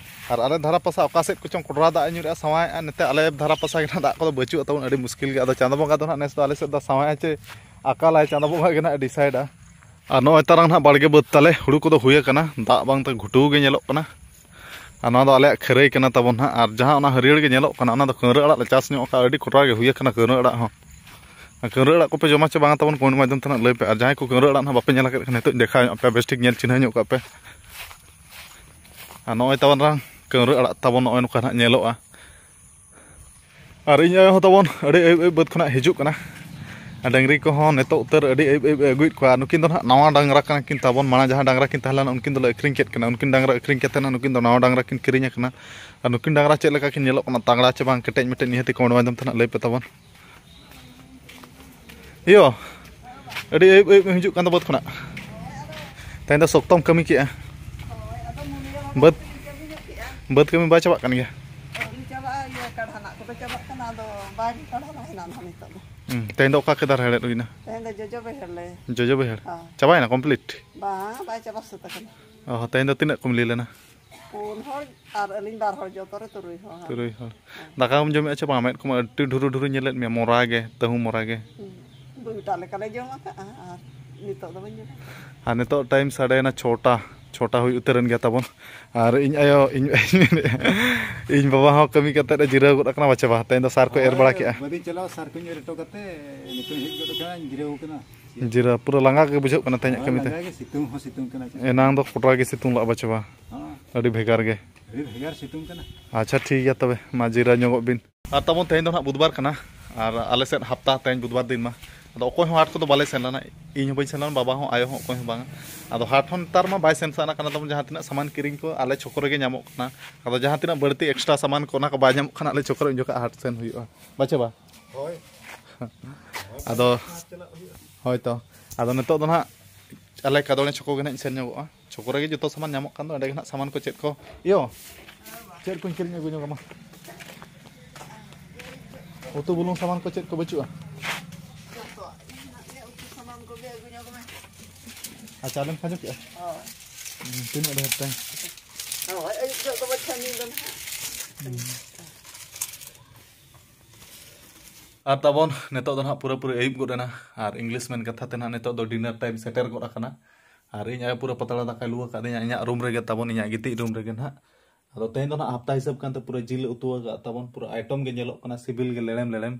ᱟᱨ ᱟᱞᱮ ᱫᱷᱟᱨᱟ ᱯᱟᱥᱟ ᱚᱠᱟ ᱥᱮᱫ ᱠᱚᱪᱚᱝ ᱠᱚᱰᱨᱟ ᱫᱟᱜ ᱮ ᱧᱩᱨᱮᱜᱼᱟ, ᱥᱟᱶᱟᱭᱮᱜᱼᱟ, ᱱᱚᱛᱮ ᱟᱞᱮ ᱫᱷᱟᱨᱟ ᱯᱟᱥᱟ ᱜᱮ ᱱᱟᱦᱟᱜ ᱫᱟᱜ ᱠᱚᱫᱚ ᱵᱟᱹᱪᱩᱜᱼᱟ ᱛᱟᱵᱚᱱ, ᱟᱹᱰᱤ ᱢᱩᱥᱠᱤᱞ ᱜᱮ᱾ ᱟᱫᱚ ᱪᱟᱸᱫᱚ ᱵᱚᱸᱜᱟ ᱫᱚ ᱱᱟᱦᱟᱜ ᱱᱮᱥ ᱫᱚ ᱟᱞᱮ ᱥᱮᱫ ᱫᱚ ᱥᱟᱶᱟᱭᱟ ᱪᱮ ᱟᱠᱟᱞᱟᱭ, ᱪᱟᱸᱫᱚ ᱵᱚᱸᱜᱟ ᱜᱮ ᱱᱟᱦᱟᱜ ᱰᱤᱥᱟᱭᱤᱰᱟ᱾ ᱟᱨ ᱱᱚᱜᱼᱚᱭ ᱛᱟᱨᱟᱝ ᱱᱟᱦᱟᱜ ᱵᱟᱲᱜᱮ ᱵᱟᱹᱫᱽ ᱛᱟᱞᱮ ᱦᱩᱲᱩ ᱠᱚᱫᱚ ᱦᱩᱭ ᱟᱠᱟᱱᱟ, ᱫᱟᱜ ᱵᱟᱝᱛᱮ ᱜᱷᱩᱴᱩ ᱜᱮ ᱧᱮᱞᱚᱜ ᱠᱟᱱᱟ᱾ ᱟᱨ ᱱᱚᱣᱟ ᱫᱚ ᱟᱞᱮᱭᱟᱜ ᱠᱷᱟᱹᱨᱟᱹᱭ ᱠᱟᱱᱟ ᱛᱟᱵᱚᱱ ᱱᱟᱦᱟᱜ᱾ ᱟᱨ ᱡᱟᱦᱟᱸ ᱚᱱᱟ ᱦᱟᱹᱨᱭᱟᱹᱲ ᱜᱮ ᱧᱮᱞᱚᱜ ᱠᱟᱱᱟ, ᱚᱱᱟ ᱫᱚ ᱠᱟᱹᱣᱨᱟᱹ ᱟᱲᱟᱜ ᱞᱮ ᱪᱟᱥ ᱧᱚᱜ ᱟᱠᱟᱫᱼᱟ, ᱟᱹᱰᱤ ᱠᱚᱴᱨᱟ ᱜᱮ ᱦᱩᱭ ᱟᱠᱟᱱᱟ ᱠᱟᱹᱣᱨᱟᱹ ᱟᱲᱟᱜ ᱦᱚᱸ᱾ ᱟᱨ ᱠᱟᱹᱣᱨᱟᱹ ᱟᱲᱟᱜ ᱠᱚᱯᱮ ᱡᱚᱢᱟ ᱪᱮ ᱵᱟᱝᱟ ᱛᱟᱵᱚᱱ, comment ᱢᱟᱫᱽᱫᱷᱚᱢ ᱛᱮ ᱱᱟᱦᱟᱜ ᱞᱟᱹᱭ ᱯᱮ᱾ ᱟᱨ ᱡᱟᱦᱟᱸᱭ ᱠᱚ ᱠᱟᱹᱣᱨᱟᱹ ᱟᱲᱟᱜ ᱱᱟᱦᱟᱜ ᱵᱟᱯᱮ ᱧᱮᱞ ᱟᱠᱟᱫ ᱠᱷᱟᱱ, ᱱᱤᱛᱚᱜ ᱫᱮᱠᱷᱟᱣ ᱧᱚᱜ ᱯᱮ, ᱵᱮᱥ ᱴᱷᱤᱠ ᱧᱮᱞ ᱪᱤᱱᱦᱟᱹᱣ ᱧᱚᱜ ᱠᱟᱜ ᱯᱮ᱾ ᱟᱨ ᱱᱚᱜᱼᱚᱭ ᱛᱟᱵᱚᱱ ᱱᱟᱦᱟᱜ ᱠᱟᱹᱣᱨᱟᱹ ᱟᱲᱟᱜ ᱛᱟᱵᱚᱱ ᱱᱚᱜᱼᱚᱭ ᱱᱚᱝᱠᱟ ᱱᱟᱦᱟᱜ ᱧᱮᱞᱚᱜᱼᱟ᱾ ᱟᱨ ᱤᱧ ᱟᱭᱳ ᱦᱚᱸ ᱛᱟᱵᱚᱱ ᱟᱹᱰᱤ ᱟᱹᱭᱩᱵ ᱟᱹᱭᱩᱵ ᱵᱟᱹᱫᱽ ᱠᱷᱚᱱᱟᱜ ᱦᱤᱡᱩᱜ ᱠᱟᱱᱟ᱾ ᱟᱨ ᱰᱟᱹᱝᱨᱤ ᱠᱚᱦᱚᱸ ᱱᱤᱛᱚᱜ ᱩᱛᱟᱹᱨ ᱟᱹᱰᱤ ᱟᱹᱭᱩᱵ ᱟᱹᱭᱩᱵ ᱮ ᱟᱹᱜᱩᱭᱮᱫ ᱠᱚᱣᱟ᱾ ᱟᱨ ᱱᱩᱠᱤᱱ ᱫᱚ ᱱᱟᱦᱟᱜ ᱱᱟᱣᱟ ᱰᱟᱝᱨᱟ ᱠᱟᱱᱟ ᱠᱤᱱ ᱛᱟᱵᱚᱱ᱾ ᱢᱟᱲᱟᱝ ᱡᱟᱦᱟᱸ ᱰᱟᱝᱨᱟ ᱠᱤᱱ ᱛᱟᱦᱮᱸ ᱞᱮᱱᱟ, ᱩᱱᱠᱤᱱ ᱫᱚᱞᱮ ᱟᱹᱠᱷᱨᱤᱧ ᱠᱮᱫ ᱠᱤᱱᱟ᱾ ᱩᱱᱠᱤᱱ ᱰᱟᱝᱨᱟ ᱟᱹᱠᱷᱨᱤᱧ ᱠᱟᱛᱮ ᱱᱟᱦᱟᱜ ᱱᱩᱠᱤᱱ ᱫᱚ ᱱᱟᱣᱟ ᱰᱟᱝᱨᱟ ᱠᱤᱱ ᱠᱤᱨᱤᱧ ᱟᱠᱟᱱᱟ᱾ ᱟᱨ ᱱᱩᱠᱤᱱ ᱰᱟᱝᱨᱟ ᱪᱮᱫ ᱞᱮᱠᱟ ᱠᱤᱱ ᱧᱮᱞᱚᱜ ᱠᱟᱱᱟ, ᱛᱟᱜᱲᱟ ᱪᱮ ᱵᱟᱝ, ᱠᱮᱴᱮᱡ ᱢᱮᱴᱮᱡ, ᱱᱤᱦᱟᱹᱛᱤ comment ᱢᱟᱫᱽᱫᱷᱚᱢ ᱛᱮ ᱱᱟᱦᱟᱜ ᱞᱟᱹᱭ ᱯᱮ ᱛᱟᱵᱚᱱ᱾ ᱤᱭᱳ, ᱟᱹᱰᱤ ᱟᱹᱭᱩᱵ ᱟᱹᱭᱩᱵ ᱮᱢ ᱦᱤᱡᱩᱜ ᱠᱟᱱ ᱫᱚ ᱵᱟᱹᱫᱽ ᱠᱷᱚᱱᱟᱜ᱾ ᱛᱮᱦᱮᱧ ᱫᱚ ᱥᱚᱠᱛᱚᱢ ᱠᱟᱹᱢᱤ ᱠᱮᱜᱼᱟ᱾ ᱵᱟᱹᱫᱽ, ᱵᱟᱹᱫᱽ ᱠᱟᱹᱢᱤ ᱵᱟᱭ ᱪᱟᱵᱟᱜ ᱠᱟᱱ ᱜᱮᱭᱟ? ᱟᱹᱣᱨᱤ ᱪᱟᱵᱟᱜᱼᱟ, ᱤᱭᱟᱹ ᱠᱟᱲᱦᱟ ᱱᱟᱜ ᱠᱚᱫᱚ ᱪᱟᱵᱟᱜ ᱠᱟᱱᱟ, ᱟᱫᱚ ᱵᱟᱭ ᱠᱟᱲᱦᱟ ᱱᱟᱜ ᱦᱮᱱᱟᱜᱼᱟ ᱱᱟᱦᱟᱜ ᱱᱤᱛᱚᱜ ᱫᱚ᱾ ᱦᱩᱸ, ᱛᱮᱦᱮᱧ ᱫᱚ ᱚᱠᱟ ᱠᱮᱫᱟᱨ ᱦᱮᱲᱦᱮᱫ ᱦᱩᱭᱱᱟ? ᱛᱮᱦᱮᱧ ᱫᱚ ᱡᱚᱡᱚ ᱵᱟᱹᱭᱦᱟᱹᱲ ᱞᱮ᱾ ᱡᱚᱡᱚ ᱵᱟᱹᱭᱦᱟᱹᱲ? ᱦᱚᱸ᱾ ᱪᱟᱵᱟᱭᱮᱱᱟ complete? ᱵᱟᱝ, ᱵᱟᱭ ᱪᱟᱵᱟ ᱥᱟᱹᱛ ᱟᱠᱟᱱᱟ᱾ ᱚ, ᱛᱮᱦᱮᱧ ᱫᱚ ᱛᱤᱱᱟᱹᱜ ᱠᱚ ᱢᱤᱞᱟᱹᱭ ᱞᱮᱱᱟ? ᱯᱩᱱ ᱦᱚᱲ ᱟᱨ ᱟᱹᱞᱤᱧ ᱵᱟᱨ ᱦᱚᱲ, ᱡᱚᱛᱚ ᱨᱮ ᱛᱩᱨᱩᱭ ᱦᱚᱲ᱾ ᱛᱩᱨᱩᱭ ᱦᱚᱲ᱾ ᱫᱟᱠᱟ ᱠᱚᱢ ᱡᱚᱢᱮᱫᱼᱟ ᱪᱮ ᱵᱟᱝ? ᱢᱮᱫ ᱠᱚᱢᱟ ᱟᱹᱰᱤ ᱰᱷᱩᱨᱩ ᱰᱷᱩᱨᱩ ᱧᱮᱞᱮᱫ ᱢᱮᱭᱟ, ᱢᱚᱨᱟ ᱜᱮ, ᱛᱟᱹᱦᱩ ᱢᱚᱨᱟ ᱜᱮ᱾ ᱦᱩᱸ᱾ ᱫᱩᱭᱴᱟ ᱞᱮᱠᱟᱞᱮ ᱡᱚᱢ ᱟᱠᱟᱫᱼᱟ, ᱟᱨ ᱱᱤᱛᱚᱜ ᱫᱚ ᱵᱟᱹᱧ ᱡᱚᱢᱟ᱾ ᱟᱨ ᱱᱤᱛᱚᱜ time ᱥᱟᱰᱮᱭᱮᱱᱟ ᱪᱷᱚᱴᱟ, ᱪᱷᱚᱴᱟ ᱦᱩᱭ ᱩᱛᱟᱹᱨᱮᱱ ᱜᱮᱭᱟ ᱛᱟᱵᱚᱱ᱾ ᱟᱨ ᱤᱧ ᱟᱭᱳ, ᱤᱧ, ᱤᱧ ᱵᱟᱵᱟ ᱦᱚᱸ ᱠᱟᱹᱢᱤ ᱠᱟᱛᱮᱫ ᱮ ᱡᱤᱨᱟᱹᱣ ᱜᱚᱫ ᱟᱠᱟᱱᱟ, ᱵᱟᱪᱮ ᱵᱟ? ᱛᱮᱦᱮᱧ ᱫᱚ ᱥᱟᱨ ᱠᱚ ᱮᱨ ᱵᱟᱲᱟ ᱠᱮᱜᱼᱟ᱾ ᱵᱟᱹᱫᱤᱧ ᱪᱟᱞᱟᱣ, ᱥᱟᱨ ᱠᱚᱧ ᱮᱨ ᱦᱚᱴᱚ ᱠᱟᱛᱮ ᱱᱤᱛᱚᱜ ᱤᱧ ᱦᱮᱡ ᱜᱚᱫ ᱟᱠᱟᱱᱟ, ᱤᱧ ᱡᱤᱨᱟᱹᱣ ᱟᱠᱟᱱᱟ᱾ ᱡᱤᱨᱟ, ᱯᱩᱨᱟᱹ ᱞᱟᱸᱜᱟ ᱜᱮ ᱵᱩᱡᱷᱟᱹᱜ ᱠᱟᱱᱟ ᱛᱮᱦᱮᱧᱟᱜ ᱠᱟᱹᱢᱤ ᱛᱮ᱾ ᱞᱟᱸᱜᱟ ᱜᱮ, ᱥᱤᱛᱩᱝ ᱦᱚᱸ ᱥᱤᱛᱩᱝ ᱠᱟᱱᱟ᱾ ᱮᱱᱟᱝ ᱫᱚ ᱠᱚᱴᱨᱟ ᱜᱮ ᱥᱤᱛᱩᱝ ᱞᱟᱜᱼᱟ ᱵᱟᱪᱷᱟ ᱵᱟ᱾ ᱦᱚᱸ᱾ ᱟᱹᱰᱤ ᱵᱷᱮᱜᱟᱨ ᱜᱮ᱾ ᱟᱹᱰᱤ ᱵᱷᱮᱜᱟᱨ ᱥᱤᱛᱩᱝ ᱠᱟᱱᱟ᱾ ᱟᱪᱪᱷᱟ, ᱴᱷᱤᱠ ᱜᱮᱭᱟ ᱛᱚᱵᱮ, ᱢᱟ ᱡᱤᱨᱟ ᱧᱚᱜᱚᱜ ᱵᱤᱱ᱾ ᱟᱨ ᱛᱟᱵᱚᱱ ᱛᱮᱦᱮᱧ ᱫᱚ ᱱᱟᱦᱟᱜ ᱵᱩᱫᱷᱵᱟᱨ ᱠᱟᱱᱟ, ᱟᱨ ᱟᱞᱮ ᱥᱮᱫ ᱦᱟᱯᱛᱟ ᱛᱮᱦᱮᱧ ᱵᱩᱫᱷᱵᱟᱨ ᱫᱤᱱ ᱢᱟ᱾ ᱟᱫᱚ ᱚᱠᱚᱭ ᱦᱚᱸ ᱦᱟᱴ ᱠᱚᱫᱚ ᱵᱟᱞᱮ ᱥᱮᱱ ᱞᱮᱱᱟ, ᱤᱧ ᱦᱚᱸ ᱵᱟᱹᱧ ᱥᱮᱱ ᱞᱮᱱᱟ, ᱵᱟᱵᱟ ᱦᱚᱸ, ᱟᱭᱳ ᱦᱚᱸ, ᱚᱠᱚᱭ ᱦᱚᱸ ᱵᱟᱝᱟ᱾ ᱟᱫᱚ ᱦᱟᱴ ᱦᱚᱸ ᱱᱮᱛᱟᱨ ᱢᱟ ᱵᱟᱭ ᱥᱮᱱ ᱥᱟᱱᱟ ᱠᱟᱱᱟ ᱛᱟᱵᱚᱱ, ᱡᱟᱦᱟᱸ ᱛᱤᱱᱟᱹᱜ ᱥᱟᱢᱟᱱ ᱠᱤᱨᱤᱧ ᱠᱚ ᱟᱞᱮ ᱪᱷᱚᱠ ᱨᱮᱜᱮ ᱧᱟᱢᱚᱜ ᱠᱟᱱᱟ᱾ ᱟᱫᱚ ᱡᱟᱦᱟᱸ ᱛᱤᱱᱟᱹᱜ ᱵᱟᱹᱲᱛᱤ extra ᱥᱟᱢᱟᱱ ᱠᱚ, ᱚᱱᱟ ᱠᱚ ᱵᱟᱭ ᱧᱟᱢᱚᱜ ᱠᱷᱟᱱ ᱟᱞᱮ ᱪᱷᱚᱠ ᱨᱮ ᱩᱱ ᱡᱚᱠᱷᱚᱱ ᱦᱟᱴ ᱥᱮᱱ ᱦᱩᱭᱩᱜᱼᱟ, ᱵᱟᱪᱷᱟ ᱵᱟ? ᱦᱳᱭ᱾ ᱟᱫᱚ ᱦᱟᱴ ᱪᱟᱞᱟᱜ ᱦᱩᱭᱩᱜᱼᱟ᱾ ᱦᱳᱭ ᱛᱚ, ᱟᱫᱚ ᱱᱤᱛᱚᱜ ᱫᱚ ᱱᱟᱦᱟᱜ ᱟᱞᱮ ᱠᱟᱫᱚᱲᱮ ᱪᱷᱚᱠᱚ ᱜᱮ ᱱᱟᱦᱟᱜ ᱤᱧ ᱥᱮᱱ ᱧᱚᱜᱚᱜᱼᱟ᱾ ᱪᱷᱚᱠᱚ ᱨᱮᱜᱮ ᱡᱚᱛᱚ ᱥᱟᱢᱟᱱ ᱧᱟᱢᱚᱜ ᱠᱟᱱ ᱫᱚ, ᱚᱸᱰᱮ ᱜᱮ ᱱᱟᱦᱟᱜ ᱥᱟᱢᱟᱱ ᱠᱚ ᱪᱮᱫ ᱠᱚ, ᱤᱭᱳ, ᱪᱮᱫ ᱠᱚᱧ ᱠᱤᱨᱤᱧ ᱟᱹᱜᱩ ᱧᱚᱜ ᱟᱢᱟ? ᱩᱛᱩ ᱵᱩᱞᱩᱝ ᱥᱟᱢᱟᱱ ᱠᱚ ᱪᱮᱫ ᱠᱚ ᱵᱟᱹᱪᱩᱜᱼᱟ? ᱡᱚᱛᱚᱣᱟᱜ ᱜᱮ ᱦᱮᱱᱟᱜ ᱜᱮᱭᱟ, ᱩᱛᱩ ᱥᱟᱢᱟᱱ ᱠᱚᱜᱮ ᱟᱹᱜᱩ ᱧᱚᱜᱽ ᱢᱮ᱾ ᱟᱨ ᱪᱟᱣᱞᱮᱢ ᱠᱷᱟᱸᱡᱚ ᱠᱮᱜᱼᱟ? ᱦᱳᱭ᱾ ᱦᱩᱸ, ᱛᱤᱱᱟᱹᱜ ᱰᱷᱮᱨ ᱛᱮ? ᱦᱳᱭ, ᱟᱹᱭᱩᱵ ᱡᱚᱦᱚᱜ ᱫᱚ ᱵᱟᱪᱷᱟ ᱧᱤᱫᱟᱹ ᱱᱟᱦᱟᱜ᱾ ᱟᱨ ᱛᱟᱵᱚᱱ ᱱᱤᱛᱚᱜ ᱫᱚ ᱱᱟᱦᱟᱜ ᱯᱩᱨᱟᱹᱯᱩᱨᱤ ᱟᱹᱭᱩᱵ ᱜᱚᱫ ᱮᱱᱟ, ᱟᱨ English ᱢᱮᱱ ᱠᱟᱛᱷᱟ ᱛᱮ ᱱᱟᱦᱟᱜ ᱱᱤᱛᱚᱜ ᱫᱚ dinner time ᱥᱮᱴᱮᱨ ᱜᱚᱫ ᱟᱠᱟᱱᱟ᱾ ᱟᱨ ᱤᱧ ᱟᱭᱳ ᱯᱩᱨᱟᱹ ᱯᱟᱛᱲᱟ ᱫᱟᱠᱟᱭ ᱞᱩ ᱟᱠᱟᱫᱤᱧᱟ ᱤᱧᱟᱜ room ᱨᱮᱜᱮ ᱛᱟᱵᱚᱱ, ᱤᱧᱟᱜ ᱜᱤᱛᱤᱡ room ᱨᱮᱜᱮ ᱱᱟᱦᱟᱜ᱾ ᱟᱫᱚ ᱛᱮᱦᱮᱧ ᱫᱚ ᱱᱟᱦᱟᱜ ᱦᱟᱯᱛᱟ ᱦᱤᱥᱟᱹᱵ ᱠᱟᱱᱛᱮ ᱯᱩᱨᱟᱹ ᱡᱤᱞ ᱩᱛᱩ ᱟᱠᱟᱫ ᱛᱟᱵᱚᱱ, ᱯᱩᱨᱟᱹ item ᱜᱮ ᱧᱮᱞᱚᱜ ᱠᱟᱱᱟ, ᱥᱤᱵᱤᱞ ᱜᱮ ᱞᱮᱲᱮᱢ ᱞᱮᱲᱮᱢ᱾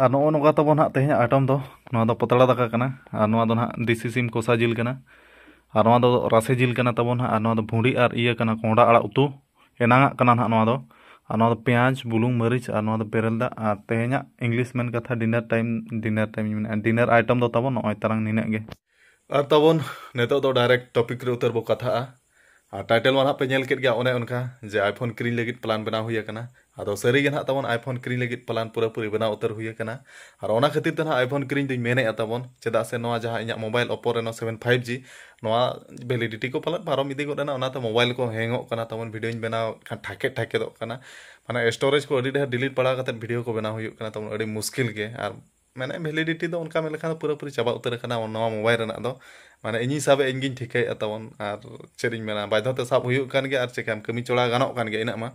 ᱟᱨ ᱱᱚᱜᱼᱚ ᱱᱚᱝᱠᱟ ᱛᱟᱵᱚᱱ ᱦᱟᱸᱜ ᱛᱮᱦᱮᱧᱟᱜ item ᱫᱚ, ᱱᱚᱣᱟ ᱫᱚ ᱯᱟᱛᱲᱟ ᱫᱟᱠᱟ ᱠᱟᱱᱟ, ᱟᱨ ᱱᱚᱣᱟ ᱫᱚ ᱱᱟᱦᱟᱜ ᱫᱮᱥᱤ ᱥᱤᱢ ᱠᱚᱥᱟ ᱡᱤᱞ ᱠᱟᱱᱟ, ᱟᱨ ᱱᱚᱣᱟ ᱫᱚ ᱨᱟᱥᱮ ᱡᱤᱞ ᱠᱟᱱᱟ ᱛᱟᱵᱚᱱ ᱦᱟᱸᱜ, ᱟᱨ ᱱᱚᱣᱟ ᱫᱚ ᱵᱷᱩᱸᱰᱤ ᱟᱨ ᱤᱭᱟᱹ ᱠᱟᱱᱟ, ᱠᱚᱸᱦᱰᱟ ᱟᱲᱟᱜ ᱩᱛᱩ, ᱮᱱᱟᱝᱟᱜ ᱠᱟᱱᱟ ᱱᱟᱦᱟᱜ ᱱᱚᱣᱟ ᱫᱚ᱾ ᱟᱨ ᱱᱚᱣᱟ ᱫᱚ ᱯᱮᱸᱭᱟᱡᱽ, ᱵᱩᱞᱩᱝ, ᱢᱟᱹᱨᱤᱪ, ᱟᱨ ᱱᱚᱣᱟ ᱫᱚ ᱵᱮᱨᱮᱞ ᱫᱟᱜ, ᱟᱨ ᱛᱮᱦᱮᱧᱟᱜ English ᱢᱮᱱ ᱠᱟᱛᱷᱟ dinner time, dinner time ᱤᱧ ᱢᱮᱱᱮᱫᱼᱟ, dinner item ᱫᱚ ᱛᱟᱵᱚᱱ ᱱᱚᱜᱼᱚᱭ ᱛᱟᱨᱟᱝ ᱱᱤᱱᱟᱹᱜ ᱜᱮ᱾ ᱟᱨ ᱛᱟᱵᱚᱱ ᱱᱤᱛᱚᱜ ᱫᱚ direct topic ᱨᱮ ᱩᱛᱟᱹᱨ ᱵᱚ ᱠᱟᱛᱷᱟᱜᱼᱟ᱾ ᱟᱨ title ᱢᱟ ᱱᱟᱦᱟᱜ ᱯᱮ ᱧᱮᱞ ᱠᱮᱫ ᱜᱮᱭᱟ, ᱚᱱᱮ ᱚᱱᱠᱟ ᱡᱮ iPhone ᱠᱤᱨᱤᱧ ᱞᱟᱹᱜᱤᱫ plan ᱵᱮᱱᱟᱣ ᱦᱩᱭ ᱟᱠᱟᱱᱟ᱾ ᱟᱫᱚ ᱥᱟᱹᱨᱤ ᱜᱮ ᱱᱟᱦᱟᱜ ᱛᱟᱵᱚᱱ iPhone ᱠᱤᱨᱤᱧ ᱞᱟᱹᱜᱤᱫ plan ᱯᱩᱨᱟᱹᱯᱩᱨᱤ ᱵᱮᱱᱟᱣ ᱩᱛᱟᱹᱨ ᱦᱩᱭ ᱟᱠᱟᱱᱟ᱾ ᱟᱨ ᱚᱱᱟ ᱠᱷᱟᱹᱛᱤᱨ ᱛᱮ ᱱᱟᱦᱟᱜ iPhone ᱠᱤᱨᱤᱧ ᱫᱚᱧ ᱢᱮᱱᱮᱫᱼᱟ ᱛᱟᱵᱚᱱ, ᱪᱮᱫᱟᱜ ᱥᱮ ᱱᱚᱣᱟ ᱡᱟᱦᱟᱸ ᱤᱧᱟᱹᱜ mobile Oppo Reno seven five G, ᱱᱚᱣᱟ validity ᱠᱚ ᱯᱟᱞᱮᱫ ᱯᱟᱨᱚᱢ ᱤᱫᱤ ᱜᱚᱫ ᱮᱱᱟ, ᱚᱱᱟᱛᱮ mobile ᱠᱚ ᱦᱮᱝᱚᱜ ᱠᱟᱱᱟ ᱛᱟᱵᱚᱱ, videoᱧ ᱵᱮᱱᱟᱣ ᱠᱷᱟᱱ ᱴᱷᱟᱠᱮᱫ ᱴᱷᱟᱠᱮᱫᱚᱜ ᱠᱟᱱᱟ, ᱢᱟᱱᱮ storage ᱠᱚ ᱟᱹᱰᱤ ᱰᱷᱮᱨ delete ᱵᱟᱲᱟ ᱠᱟᱛᱮᱫ video ᱠᱚ ᱵᱮᱱᱟᱣ ᱦᱩᱭᱩᱜ ᱠᱟᱱᱟ ᱛᱟᱵᱚᱱ, ᱟᱹᱰᱤ ᱢᱩᱥᱠᱤᱞ ᱜᱮ᱾ ᱟᱨ ᱢᱟᱱᱮ validity ᱫᱚ ᱚᱱᱠᱟ ᱢᱮᱱ ᱞᱮᱠᱷᱟᱱ ᱫᱚ ᱯᱩᱨᱟᱹᱯᱩᱨᱤ ᱪᱟᱵᱟ ᱩᱛᱟᱹᱨ ᱟᱠᱟᱱᱟ ᱱᱚᱣᱟ mobile ᱨᱮᱱᱟᱜ ᱫᱚ᱾ ᱢᱟᱱᱮ ᱤᱧᱤᱧ ᱥᱟᱵᱮᱫ, ᱤᱧ ᱜᱤᱧ ᱴᱷᱤᱠᱟᱹᱭᱮᱫᱼᱟ ᱛᱟᱵᱚᱱ, ᱟᱨ ᱪᱮᱫ ᱤᱧ ᱢᱮᱱᱟ, ᱵᱟᱫᱽᱫᱷᱚ ᱛᱮ ᱥᱟᱵ ᱦᱩᱭᱩᱜ ᱠᱟᱱ ᱜᱮᱭᱟ, ᱟᱨ ᱪᱮᱠᱟᱢ ᱠᱟᱹᱢᱤ ᱪᱚᱲᱟ ᱜᱟᱱᱚᱜ ᱠᱟᱱ ᱜᱮᱭᱟ ᱤᱱᱟᱹᱜ ᱢᱟ᱾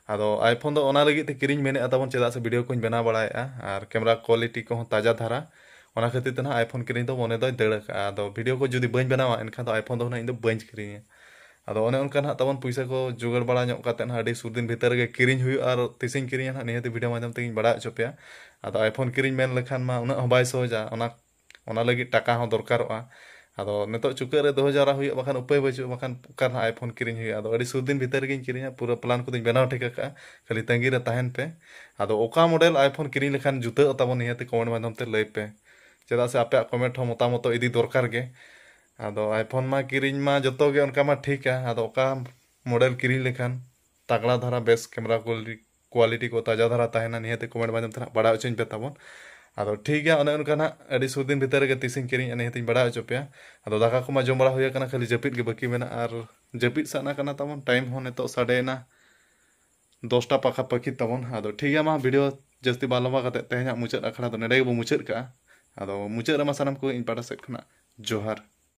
ᱟᱫᱚ iPhone ᱫᱚ ᱚᱱᱟ ᱞᱟᱹᱜᱤᱫ ᱛᱮ ᱠᱤᱨᱤᱧ ᱢᱮᱱᱮᱫᱼᱟ ᱛᱟᱵᱚᱱ, ᱪᱮᱫᱟᱜ ᱥᱮ video ᱠᱚᱧ ᱵᱮᱱᱟᱣ ᱵᱟᱲᱟᱭᱮᱫᱼᱟ ᱟᱨ camera quality ᱠᱚᱦᱚᱸ ᱛᱟᱡᱟ ᱫᱷᱟᱨᱟ, ᱚᱱᱟ ᱠᱷᱟᱹᱛᱤᱨ ᱛᱮ ᱱᱟᱦᱟᱜ iPhone ᱠᱤᱨᱤᱧ ᱫᱚ ᱢᱚᱱᱮ ᱫᱚᱭ ᱫᱟᱹᱲ ᱟᱠᱟᱫᱼᱟ᱾ ᱟᱫᱚ video ᱠᱚ ᱡᱩᱫᱤ ᱵᱟᱹᱧ ᱵᱮᱱᱟᱣᱟ, ᱮᱱᱠᱷᱟᱱ ᱫᱚ iPhone ᱫᱚ ᱦᱩᱱᱟᱹᱝ ᱤᱧ ᱫᱚ ᱵᱟᱹᱧ ᱠᱤᱨᱤᱧᱟ᱾ ᱟᱫᱚ ᱚᱱᱮ ᱚᱱᱠᱟ ᱱᱟᱦᱟᱜ ᱛᱟᱵᱚᱱ ᱯᱩᱭᱥᱟᱹ ᱠᱚ ᱡᱳᱜᱟᱲ ᱵᱟᱲᱟ ᱧᱚᱜ ᱠᱟᱛᱮ ᱱᱟᱦᱟᱜ ᱟᱹᱰᱤ ᱥᱩᱨ ᱫᱤᱱ ᱵᱷᱤᱛᱟᱹᱨ ᱨᱮᱜᱮ ᱠᱤᱨᱤᱧ ᱦᱩᱭᱩᱜᱼᱟ, ᱟᱨ ᱛᱤᱥᱤᱧ ᱠᱤᱨᱤᱧᱟ ᱱᱟᱦᱟᱜ ᱱᱤᱦᱟᱹᱛ video ᱢᱟᱫᱽᱫᱷᱚᱢ ᱛᱮᱜᱤᱧ ᱵᱟᱲᱟᱭ ᱦᱚᱪᱚ ᱯᱮᱭᱟ᱾ ᱟᱫᱚ iPhone ᱠᱤᱨᱤᱧ ᱢᱮᱱ ᱞᱮᱠᱷᱟᱱ ᱢᱟ ᱩᱱᱟᱹᱜ ᱦᱚᱸ ᱵᱟᱭ ᱥᱚᱦᱚᱡᱟ, ᱚᱱᱟ ᱚᱱᱟ ᱞᱟᱹᱜᱤᱫ ᱴᱟᱠᱟ ᱦᱚᱸ ᱫᱚᱨᱠᱟᱨᱚᱜᱼᱟ᱾ ᱟᱫᱚ ᱱᱤᱛᱚᱜ ᱪᱩᱠᱟᱹᱜ ᱨᱮ ᱫᱚᱦᱚ ᱡᱟᱣᱨᱟ ᱦᱩᱭᱩᱜᱼᱟ, ᱵᱟᱠᱷᱟᱱ ᱩᱯᱟᱹᱭ ᱵᱟᱹᱪᱩᱜᱼᱟ, ᱵᱟᱠᱷᱟᱱ ᱚᱠᱟ ᱨᱮ ᱱᱟᱦᱟᱜ iPhone ᱠᱤᱨᱤᱧ ᱦᱩᱭᱩᱜᱼᱟ᱾ ᱟᱫᱚ ᱟᱹᱰᱤ ᱥᱩᱨ ᱫᱤᱱ ᱵᱷᱤᱛᱟᱹᱨ ᱨᱮᱜᱮᱧ ᱠᱤᱨᱤᱧᱟ, ᱯᱩᱨᱟᱹ plan ᱠᱚᱫᱚᱧ ᱵᱮᱱᱟᱣ ᱴᱷᱤᱠ ᱟᱠᱟᱫᱼᱟ᱾ ᱠᱷᱟᱹᱞᱤ ᱛᱟᱺᱜᱤ ᱨᱮ ᱛᱟᱦᱮᱱ ᱯᱮ᱾ ᱟᱫᱚ ᱚᱠᱟ model iPhone ᱠᱤᱨᱤᱧ ᱞᱮᱠᱷᱟᱱ ᱡᱩᱛᱟᱹᱜ ᱛᱟᱵᱚᱱ, ᱱᱤᱦᱟᱹᱛ comment ᱢᱟᱫᱽᱫᱷᱚᱢ ᱛᱮ ᱞᱟᱹᱭ ᱯᱮ, ᱪᱮᱫᱟᱜ ᱥᱮ ᱟᱯᱮᱭᱟᱜ comment ᱦᱚᱸ ᱢᱚᱛᱟᱢᱚᱛ ᱤᱫᱤ ᱫᱚᱨᱠᱟᱨ ᱜᱮ᱾ ᱟᱫᱚ iPhone ᱢᱟ ᱠᱤᱨᱤᱧ ᱢᱟ ᱡᱚᱛᱚ ᱜᱮ ᱚᱱᱠᱟ ᱢᱟ ᱴᱷᱤᱠᱟ, ᱟᱫᱚ ᱚᱠᱟ model ᱠᱤᱨᱤᱧ ᱞᱮᱠᱷᱟᱱ ᱛᱟᱜᱲᱟ ᱫᱷᱟᱨᱟ ᱵᱮᱥ camera quality, quality ᱠᱚ ᱛᱟᱡᱟ ᱫᱷᱟᱨᱟ ᱛᱟᱦᱮᱱᱟ, ᱱᱤᱦᱟᱹᱛ comment ᱢᱟᱫᱽᱫᱷᱚᱢ ᱛᱮ ᱱᱟᱦᱟᱜ ᱵᱟᱲᱟᱭ ᱦᱚᱪᱚᱧ ᱯᱮ ᱛᱟᱵᱚᱱ᱾ ᱟᱫᱚ ᱴᱷᱤᱠ ᱜᱮᱭᱟ, ᱚᱱᱮ ᱚᱱᱠᱟ ᱱᱟᱦᱟᱜ ᱟᱹᱰᱤ ᱥᱩᱨ ᱫᱤᱱ ᱵᱷᱤᱛᱟᱹᱨ ᱨᱮᱜᱮ ᱛᱤᱥᱤᱧ ᱠᱤᱨᱤᱧᱟ, ᱱᱤᱦᱟᱹᱛᱤᱧ ᱵᱟᱲᱟᱭ ᱦᱚᱪᱚ ᱯᱮᱭᱟ᱾ ᱟᱫᱚ ᱫᱟᱠᱟ ᱠᱚᱢᱟ ᱡᱚᱢ ᱵᱟᱲᱟ ᱦᱩᱭ ᱟᱠᱟᱱᱟ, ᱠᱷᱟᱹᱞᱤ ᱡᱟᱹᱯᱤᱫ ᱜᱮ ᱵᱟᱹᱠᱤ ᱢᱮᱱᱟᱜᱼᱟ, ᱟᱨ ᱡᱟᱹᱯᱤᱫ ᱥᱟᱱᱟ ᱠᱟᱱᱟ ᱛᱟᱵᱚᱱ᱾ time ᱦᱚᱸ ᱱᱤᱛᱚᱜ ᱥᱟᱰᱮᱭᱮᱱᱟ ᱫᱚᱥᱴᱟ ᱯᱟᱠᱟᱯᱟᱠᱤ ᱛᱟᱵᱚᱱ᱾ ᱟᱫᱚ ᱴᱷᱤᱠ ᱜᱮᱭᱟ, ᱢᱟ video ᱡᱟᱹᱥᱛᱤ ᱵᱟᱝ ᱞᱚᱢᱵᱟ ᱠᱟᱛᱮ ᱛᱮᱦᱮᱧᱟᱜ ᱢᱩᱪᱟᱹᱫ ᱟᱠᱷᱲᱟ ᱫᱚ ᱱᱚᱰᱮ ᱜᱮᱵᱚ ᱢᱩᱪᱟᱹᱫ ᱠᱟᱜᱼᱟ᱾ ᱟᱫᱚ ᱢᱩᱪᱟᱹᱫ ᱨᱮᱢᱟ ᱥᱟᱱᱟᱢ ᱠᱚ ᱤᱧ ᱯᱟᱦᱴᱟ ᱥᱮᱫ ᱠᱷᱚᱱᱟᱜ ᱡᱚᱦᱟᱨ᱾